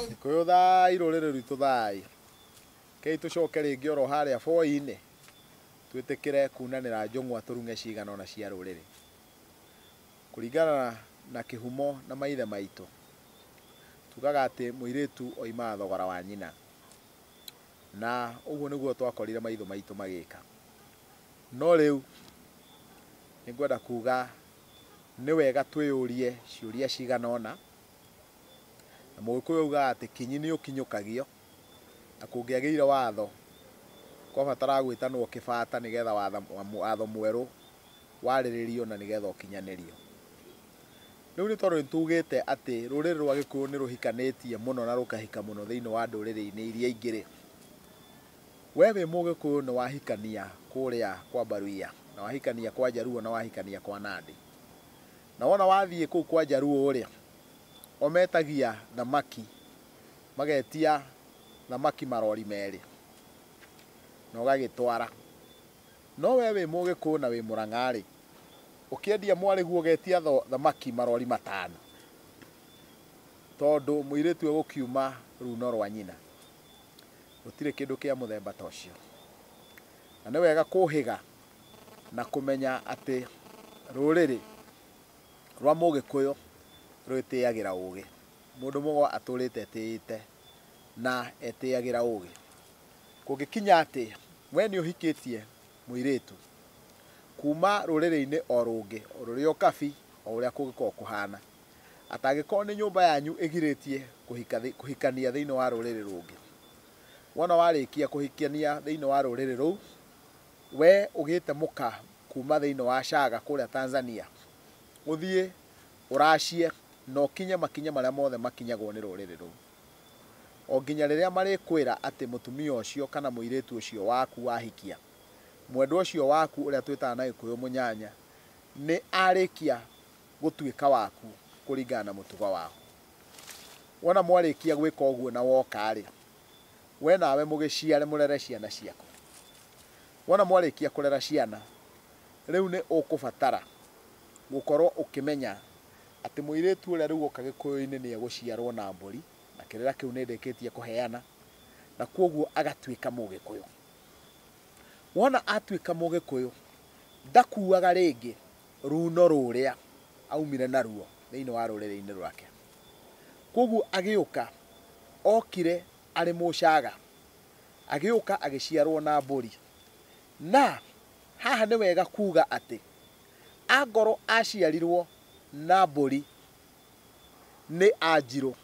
Gĩkũyũ thai, rũrĩrĩ rwitũ thai. Kei tũcoke rĩngĩ oro harĩa boi-inĩ twĩtĩkĩre kunanĩra njũng'wa tũrung'e cigana ona cia rũrĩrĩ. Kũringana na kĩhumo na maithe maitũ, tugaga atĩ mũirĩtu oimaga thogora wa nyina. Na ũguo nĩguo twakorire maitho maitũ magĩka. No rĩu nĩngwenda kuga nĩ wega twĩyũrie ciũria cigana ũna. Na mũgĩkũyũ augaga atĩ kinyi nĩ ũkinyũkagio, na kũngĩagĩire watho kwabataraga gwĩtanwo kĩbata nĩgetha watho mwerũ warĩrĩrio na nĩgetha ũkinyanĩrio. Rĩu nĩ tondũ nĩtugĩte atĩ rũrĩrĩ rwa Gĩkũyũ nĩ rũhikanĩtie mũno na rũkahika mũno thĩinĩ wa ndũrĩrĩ-inĩ iria ingĩ rĩ, we wĩ mũgĩkũyũ nĩ wahikania kũrĩa kwa Mbaruia, na wahikania kwa Njaruo, na wahikania kwa Nandi. Na wona wathiĩ kũu kwa Njaruo rĩ, o metagia thamaki, magetia thamaki marori merĩ, na ũgagĩtwara. No we wĩ mũgĩkũyũ na wĩ Mũrang'a rĩ, ũkĩendia mwarĩguo ũgetia thamaki marori matano, tondũ mũirĩtu egũkiuma runo rwa nyina. Gũtirĩ kĩndũ kĩa mũthemba ta ũcio. Na nĩ wega kũhĩga na kũmenya atĩ rũrĩrĩ rwa mũgĩkũyũ rwĩtĩagĩra ũgĩ. Mũndũ mũgo atũrĩte etĩĩte na etĩagĩra ũgĩ. Kũngĩkinya atĩ we nĩ ũhikĩtie mũirĩtu kuma rũrĩrĩ-inĩ o rũngĩ, o rũrĩa ũkabi, o ũrĩa kũngĩkorwo kũhana, atangĩkorwo nĩ nyũmba yanyu ĩgirĩtie kũhikania thĩinĩ wa rũrĩrĩ rũngĩ. Wona warĩkia kũhikania thĩinĩ wa rũrĩrĩ rũu, we ũgĩte mũka kuma thĩinĩ wa Caga kũrĩa Tanzania, ũthiĩ ũracie na ũkinye makinya marĩa mothe makinyagwo nĩ rũrĩrĩ rũu. O nginya rĩrĩa marĩkwĩra atĩ mũtumia ũcio kana mũirĩtu ũcio waku wahikia, mwendwa ũcio waku ũrĩa twĩtaga na Gĩkũyũ mũnyanya, nĩ arĩkia gũtuĩka waku kũringana na mũtugo wao. Wona mwarĩkia gwĩka ũguo na woka rĩ, we nawe mũgĩciare mũrere ciana ciaku. Wona mwarĩkia kũrera ciana, rĩu nĩ ũkũbatara gũkorwo ũkĩmenya atĩ mũirĩtu ũrĩa rĩu oka Gĩkũyũ-inĩ nĩ egũciarwo na mbũri, na kĩrĩra kĩu nĩ ndĩkĩtie kũheana, na kwoguo agatuĩka mũgĩkũyũ. Wona atuĩka mũgĩkũyũ, ndakuaga rĩngĩ runo rũrĩa aumire naruo thĩinĩ wa rũrĩrĩ-inĩ rwake. Kwoguo agĩũka, okire arĩ mũcaga, agĩũka agĩciarwo na mbũri. Na haha nĩ wega kuga atĩ angorwo aciarirwo na mbũri nĩ Anjirũ,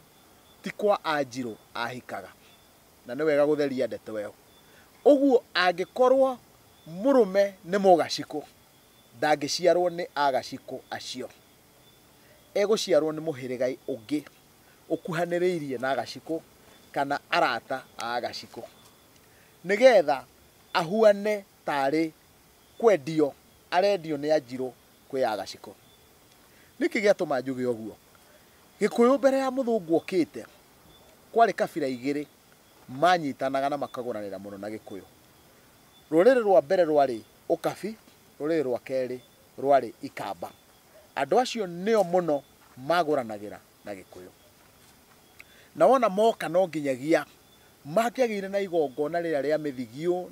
ti kwa Anjirũ ahikaga. Na nĩ wega gũtheria ndeto ĩyo. Ũguo angĩkorwo mũrũme nĩ mũgacikũ, ndangĩciarwo nĩ agacikũ acio. Egũciarwo nĩ mũhĩrĩga ũngĩ ũkuhanĩrĩirie na agacikũ kana arata a agacikũ, nĩgetha ahuane tarĩ kwendio arendio nĩ Anjirũ kwĩ agacikũ. Nĩkĩ gĩatũma njuge ũguo? Gĩkũyũ mbere ya mũthũngũ okĩte, kwarĩ kabira igĩrĩ manyitanaga na makagũranĩra mũno na Gĩkũyũ. Rũrĩrĩ rwa mbere rwarĩ Ũkabi, rũrĩrĩ rwa kerĩ rwarĩ Ikamba. Andũ acio nĩo mũno magũranagĩra na Gĩkũyũ. Na wona moka no nginyagia mangĩagĩire na igongona rĩrĩa rĩa mĩthigio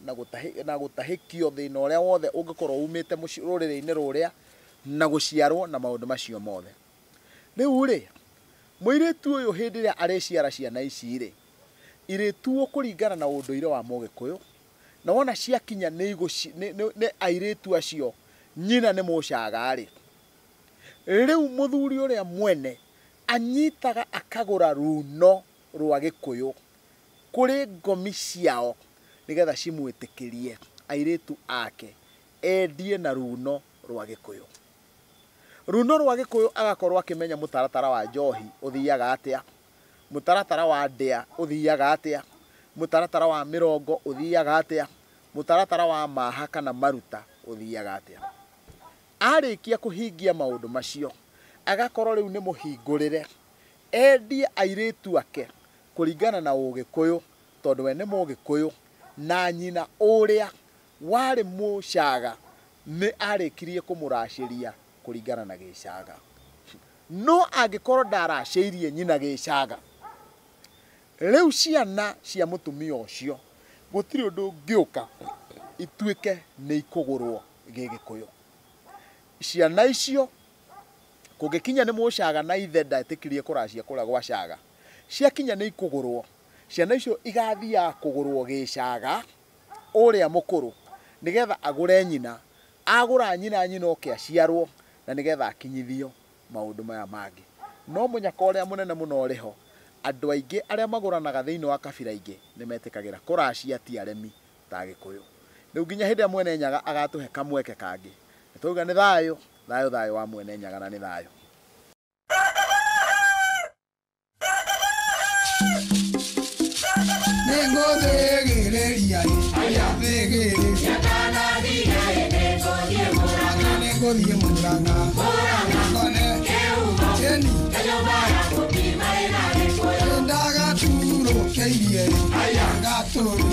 na gũtahĩkio thĩna ũrĩa wothe ũngĩkorwo umĩte rũrĩrĩ-inĩ rũrĩa na gũciarwo na maũndũ macio mothe. Rĩu rĩ, mũirĩtu ũyũ hĩndĩ ĩrĩa arĩciara ciana ici rĩ, irĩtuo kũringana na ũndũire wa mũgĩkũyũ, na wona ciakinya nĩ airĩtu acio nyina nĩ mũcaga rĩ, rĩu mũthuri ũrĩa mwene anyitaga akagũra runo rwa Gĩkũyũ kũrĩ ngomi ciao nĩgetha cimwĩtĩkĩrie airĩtu ake endie na runo rwa Gĩkũyũ. Runo rwa Gĩkũyũ agakorwo akĩmenya mũtaratara wa njohi ũthiaga atĩa, mũtaratara wa ndĩa ũthiaga atĩa, mũtaratara wa mĩrongo ũthiaga atĩa, mũtaratara wa maha kana maruta ũthiaga atĩa. Arĩkia kũhingia maũndũ macio, agakorwo rĩu nĩ mũhingũrĩre endie airĩtu ake kũringana na ũgĩkũyũ, tondũ we nĩ mũgĩkũyũ na nyina ũrĩa warĩ mũcaga nĩ arĩkirie kũmũracĩria kũringana na gĩcaga. No angĩkorwo ndaracĩirie nyina gĩcaga, rĩu ciana cia mũtumia ũcio gũtirĩ ũndũ ũngĩũka ituĩke nĩ ikũgũrwo gĩgĩkũyũ. Ciana icio kũngĩkinya nĩ mũcaga na ithe ndetĩkirie kũracia kũrĩa gwa caga, ciakinya nĩ ikũgũrwo, ciana icio igathiaga kũgũrwo gĩcaga ũrĩa mũkũrũ nĩgetha agũre nyina, agũra nyina nyina oke aciarwo na nĩgetha akinyithio maũndũ maya mangĩ. No mũnyaka ũrĩa mũnene mũno ũrĩ ho, andũ aingĩ arĩa magũranaga thĩinĩ wa kabira ingĩ nĩ metĩkagĩra kũracia ti aremi ta Agĩkũyũ. Rĩu nginya hĩndĩ ĩrĩa Mwene Nyaga agatũhe kamweke kangĩ, nĩ twauga nĩ thayũ, thayũ thayũ wa Mwene Nyaga na nĩ thayũ. Nĩngũthĩgĩrĩria thĩgĩrĩria nĩngũthiĩ Mũrang'a ngone kĩeni ndagaturũkĩirie gatũrũ.